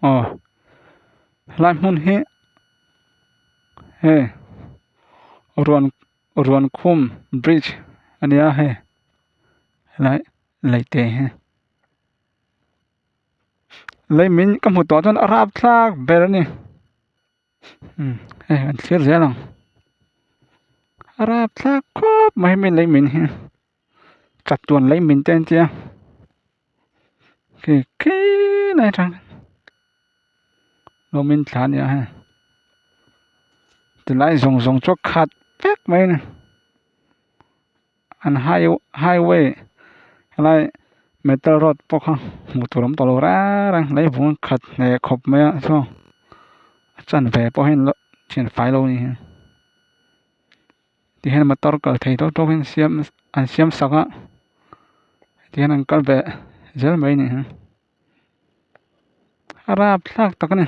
Aw helai hmun hi hei ruan ruan khum bridge a nia hei helai leite hi lei min ka hmu tawh chuan a rapthlak ber a ni umm hei an thlir zel ang a rapthlak khawp mai hemi lei min hi chatuan lei min te an tia khi khi lai atang lo min thla a nia hei tilai zawng zawng chu a khat vek mai a ni an highway helai metal road pawh kha hmuh tur a awm tawh lo reng reng lei vung a khat hneh khawp mai a chuan a chanve pawh hi an la thian fai lo a ni hi tihian motor kal thei tawk tawk in siam an siam sak a tihian an kal ve zel mai a ni hi a rapthlak tak a ni.